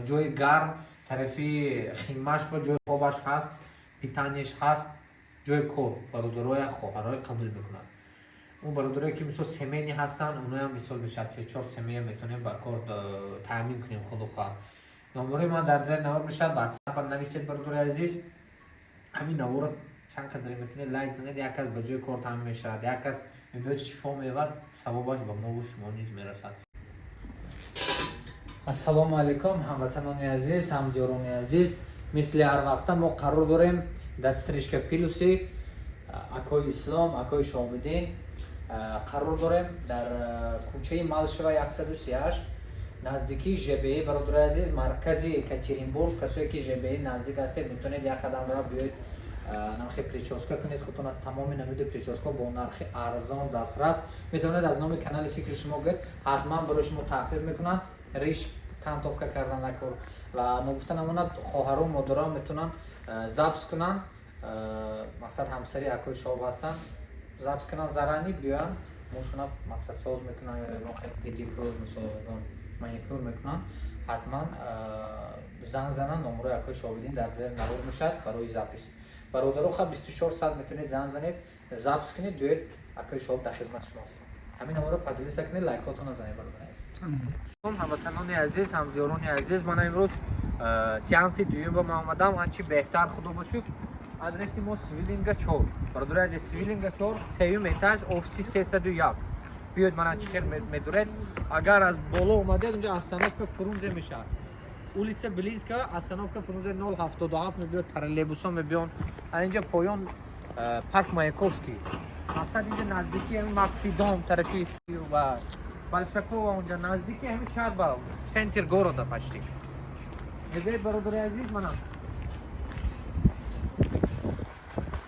Ҷои гарм, тарафи химаш ба ҷои хобаш ҳаст, питание ш ҳаст, ҷои кор бародароя, хоҳароя қабул мекунад. Он бародарое, ки мисол семейный ҳастанд, оноям мисол мешавад, се чор семья метавонем ба кор таъмин кунем, худо хоҳад. Номерои ман дар зери навор мешавад, ватсапа нависед, бародарои азиз. Ҳамин наворо чанд қадре метавонед лайк занед, як кас ба ҷои кор таъмин мешавад, як кас мебиёд, шифо меёбад, савобаш ба мову шумо низ мерасад. Ассалому алайкум, ҳамватанони азиз, ҳамдиёрони азиз. Мисли ҳар вақта мо қарор дорем дар Стрижка Плюси акои Ислом, акои Шоҳобиддин. Қарор дорем дар кӯчаи Малышева 138, наздикии ЖБИ, бародарои азиз, маркази Екатеринбург. Касое, ки ЖБИ наздик ҳастед, метавонед як қадам ра биёед, нархи причёска кунед худтона. Тамоми намуди причёска бо нархи арзон дастрас. Метавонед аз номи канали Фикри шумо гӯед, ҳатман барои шумо тахфиф мекунанд. Риш кантовка кардан накор ва ногуфта намонад, хоҳару модарон метавонанд запись кунанд. Мақсад, ҳамсари акои Шоҳоб ҳастанд, запись кунанд, заранее биёянд, мошуна мақсад соз мекунанд ё ягон хел педикюр, мисол, ягон маникюр мекунанд. Ҳатман занг зананд, номерои акои Шоҳобиддин дар зери навор мешавад барои запись. Бародаро, ха, 24 соат метавонед занг занед, запись кунед, биёед, акои Шоҳоб дар хизмати шумо ҳастанд. Ҳамин наворо поделиться кунед, лайкотона занед, бародари азиз. Ҳамватанони азиз, ҳамдиёрони азиз, ман имрӯз сеанси дуюм ба ман омадам. Анчи беҳтар, худо ба шукр. Адреси мо Свилинга 4, бародари азиз, Свилинга 4, сеюм этаж, офиси 301. Биёед, мана чӣ хел медуред. Агар аз боло омадед, унҷа остановка Фрунзе мешавад, улица Белинская, остановка Фрунзе, 077 мебиёд, троллейбусо мебиён. А инҷа поён парк Маяковский. Мақсад, инҷа наздики ҳамин Макфи дом тарафи ва Большакова, унҷа наздики ҳамин шаҳр, ба центр города почти мебиёед, бародари азиз. Мана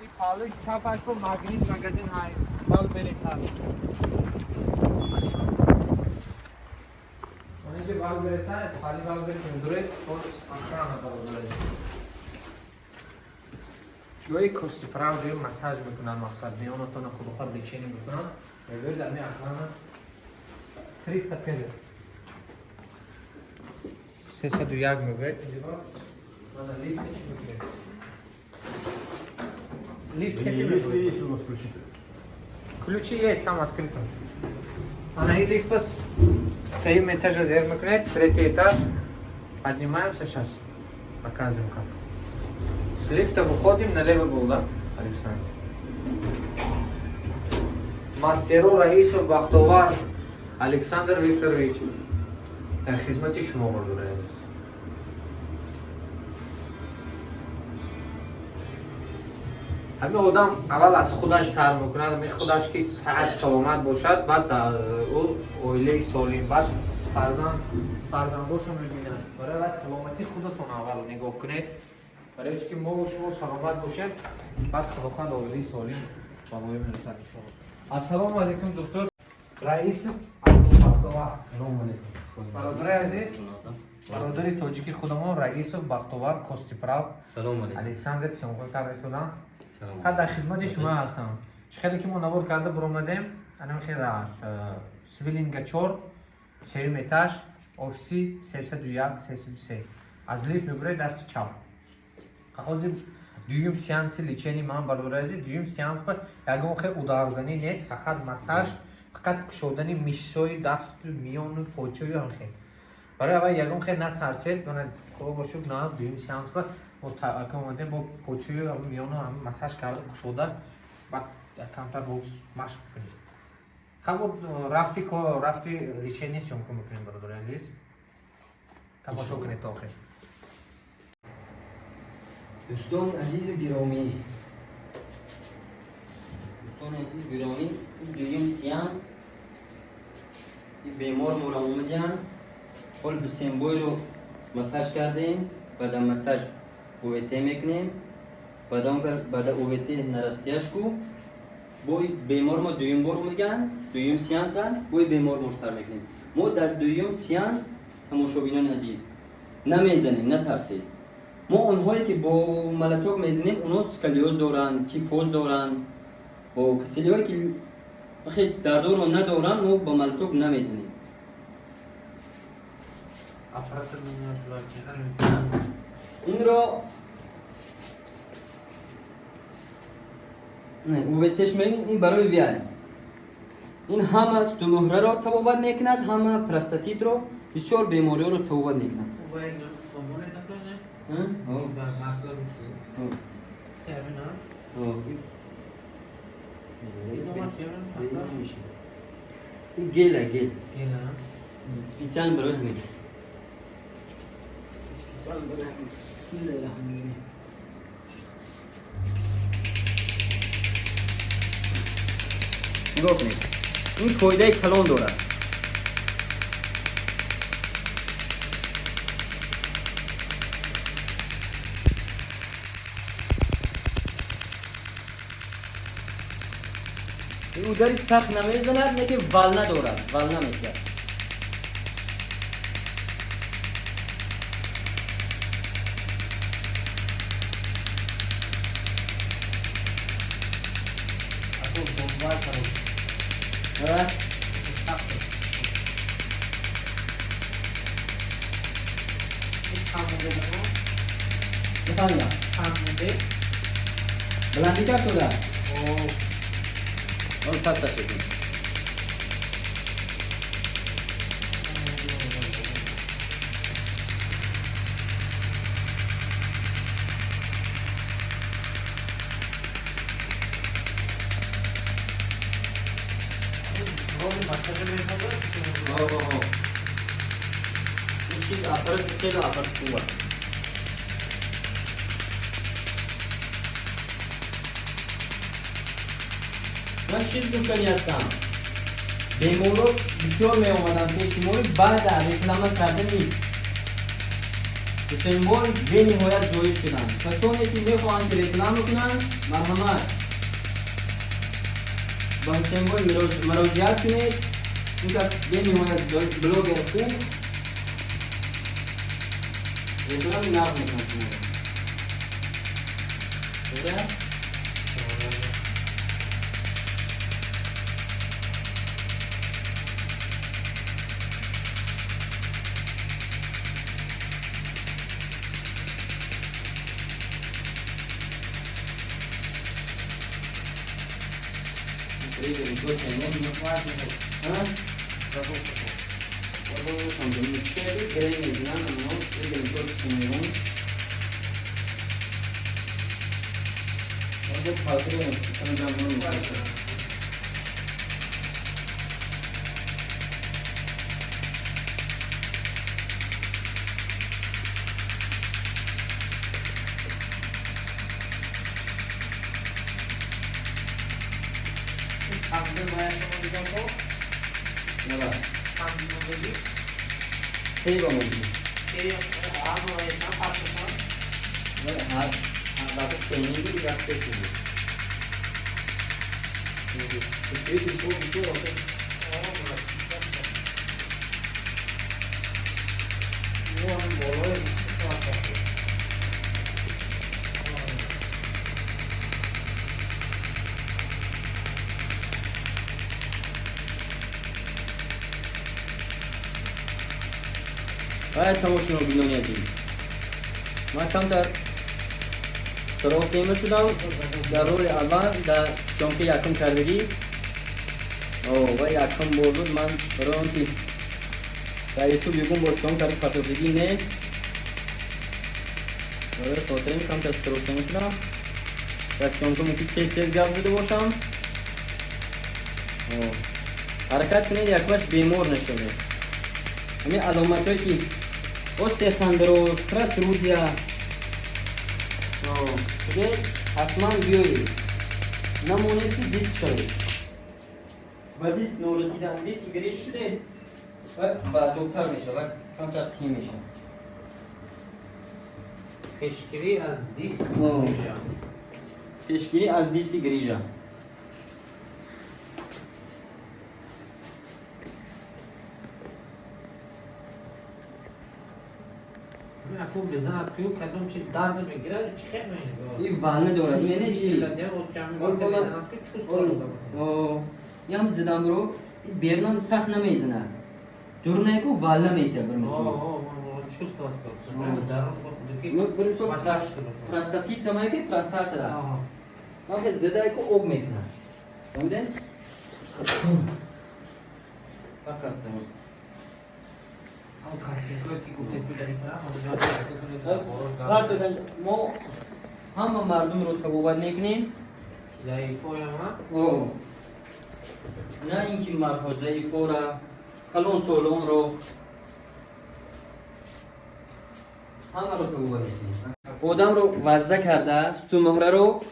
и палои чапаш бо Магнит магазин ҳай, Вайлдберриз ҳаст. Онҷа Вайлдберриз ҳай, пали Вайлдберриз медуред, боз охрана, бародари азиз. Ҷои костоправ, ҷои массаж мекунанд, мақсад, миёнатона худохоҳ лечение мекунанд. Мебиёед, ами охрана, 301, 301 мебиёед инҷо. Мана лифт чӣ мекунед? Лифт какие? Если есть у нас ключи. Ключи есть, там открыто. Ана и лифт бас сеюм этажа зер мекунед, третий этаж. Поднимаемся сейчас. Показываем как. С лифта выходим, налево был, да, Александр? Мастеру Раисов Бахтовар Александр Викторович. Дар хизмати шумо, бародари азиз. Ҳамин одам аввал аз худаш сар мекунад, ҳамин худаш ки саҳат саломат бошад, баъд аз ӯ оилаи солим, баъд фарзанд, фарзандошо мебинад. Барои вай саломатии худатон аввал нигоҳ кунед, барои чи ки мо шумо саломат бошем, баъд худохоҳад оилаи солим ба воя мерасад, иншоалло. Ассалому алайкум, доктор Раисов Абдубахтовар. Салому алейкум. Бародари азиз, бародари тоҷики худамон Раисов Бахтовар, костоправ. Салому алейкум. Александр съёмка карда истодам. Салому. Ҳа, дар хизмати шумо ҳастам. Чӣ хеле ки мо навор карда буромадем, анам хел Свилинга 4, сеюм этаж, офиси 301, 303. Аз лифт мебуред, дасти чап. Ҳозир дуюм сеанси лечение ман, бародари азиз. Дуюм сеанс ба ягон хел ударзанӣ нест, фақат массаж, фақат кушодани мышца ои дасту миёну почаю ҳам хел. Барои аввал ягон хел натарсед. Мана, худо ба шукр, на дуюм сеанс ба мо омадем, бо почаю миёну ҳам массаж карда, кушода, баъд камтар боз машқ кунед. Хаб, рафти рафти лечение съёмка мекунем, бародари азиз, тамошо кунед то охир. Дӯстони азизу гиромӣ, дӯстони азиз гиромӣ, ин дуюм сеанс, ин бемор моро омадиянд. Ҳол Ҳусейнбойро массаж кардем, баъда массаж УВТ мекунем, баъда УВТ нарастияшку бои бемор мо дуюм бор омадиган, дуюм сеанса бои бемор мо сар мекунем. Мо дар дуюм сеанс, тамошобинони азиз, намезанем, натарсед. Мо онҳое ки бо молоток мезанем, онҳо сколиоз доранд, кифоз доранд, бо касалиҳое ки ҳеҷ дардоро надоранд, мо ба молоток намезанем. Инро УВТш мегӯем, ин барои виай. Ин ҳама сутунмуҳраро табобат мекунад, ҳама простатитро, бисёр бемориҳоро табобат мекунад. Ин гела, гел. Специально барои ҳамин. Специально барои ҳамин. Бисмиллаҳи раҳмони раҳим. Нигоҳ кунед. Ин фоидаи калон дорад. Ин удари сахт намезанад, лекин волна дорад, волна метиҳад. Баландӣ кард шуда? Он паста шуд. Ин чиз аппарат хеле аппарат хуб аст. Ман чиз гуфтани ҳастам. Беморо бисёр меомаданд пеши мо, баъд аз реклама кардани Ҳусейнбой бениҳоят зоир шуданд. Касоне ки мехоҳанд ки реклама кунанд, марҳамат ба Ҳусейнбой муроҷиат кунед. Ин кас бениҳоят блогер хуб реклами нағз мекунад шуморо. Тамошобинони азиз, ман камтар сирофема шудам дар роли аввал дар съёмка якум кардагӣ ва якум бор буд. Ман барои он ки дар ютуб ягон бор съёмка карди партофтагӣ не, барои хотирин камтар сирофема шудам. Дар съёмка мумкин тез тез гап зада бошам. Ҳаракат кунед якмаш бемор нашавед. Ҳамин аломатҳое ки остеохондроз, протрузия шуде, ҳатман биёед, намонед ки диск шавед. Ба диск норасидан, диски гриж шуде ва баазобтар мешавад, камтар қиин мешавад. Пешгирӣ аз диск грижа. Пешгирӣ аз диски грижа. Мезанад ку кадом чиз дард мегирад, чӣ хел мегирад? Ин ванна дорад, мене чи? Ям задамро берунан сахт намезанад. Дурнайку валла метиҳад бар мисол. чувствовать просто. Дарун худаки. Ну, бирем Массаж шуда. Простатит камай ки простатра. Аҳа. Ман зада ку об мекунам. Фаҳмидед? Фақат Ҳам картинкое ки гуфтед ки дар ин тараф ҳар мо ҳама мардумро табобат мекунем. Заифоям ҳа? На ин ки мардҳо заифора, калонсолонро ҳамаро табобат мекунем. Одамро вазза карда, сутунмуҳраро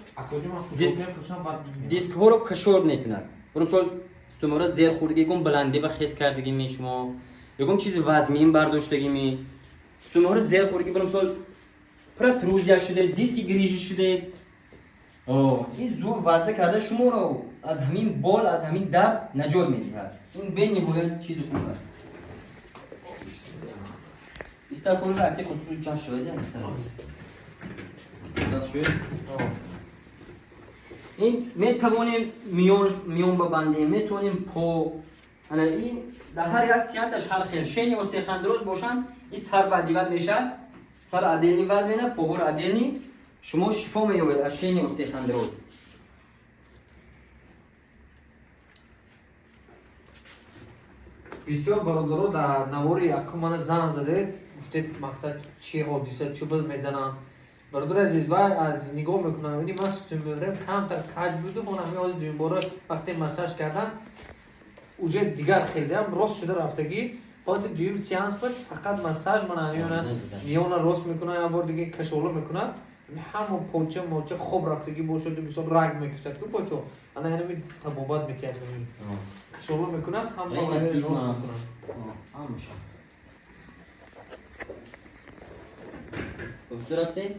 дискҳоро кашор мекунад. Мисол сутунмуҳра зер хӯрдагӣ, ягон баландӣ ва хес кардагӣ ми шумо, ягон чизи вазмин бардоштагӣ ми, сутунмуҳра зер хӯрдагӣ, мисол протрузия шуде, диски грижи шуде. Ин зур вазза карда шуморо аз ҳамин бол, аз ҳамин дард наҷот медиҳад. Ин бениҳоят чизи хуб аст. Истаконро акти хусуси ҷамъ шавад, шуд. Ин метавонем миён бабандем, метавонем по ана ин дар ҳар як сеансаш ҳар хел шени остеохондроз бошанд, ин сар ба диват мешавад, сар отдельный вазн мена, поҳор отдельный, шумо шифо меёбед аз шени остеохондроз. Бисёр бародаро дар навори якум мана занг задед, гуфтед мақсад чи ҳодиса, чӣ буд мезананд. Бародари азиз, вай аз нигоҳ мекунам, ини ман сутунмуҳрем камтар каҷ буду, он ҳами ҳозир дуюмбора вақте массаж кардан уже дигар хелеам рост шуда рафтагӣ. Ҳозир дуюм сеанс буд, фақат массаж мана миёна рост мекунад, як бор дига кашола мекунад, ҳама поча моча хоб рафтагӣ бошад, мисол раг мекашад ку почо, ана ҳами табобат мекард, кашола мекунад, ҳама рост мекунад. Ҳамаша. Ҳузур ҳастед?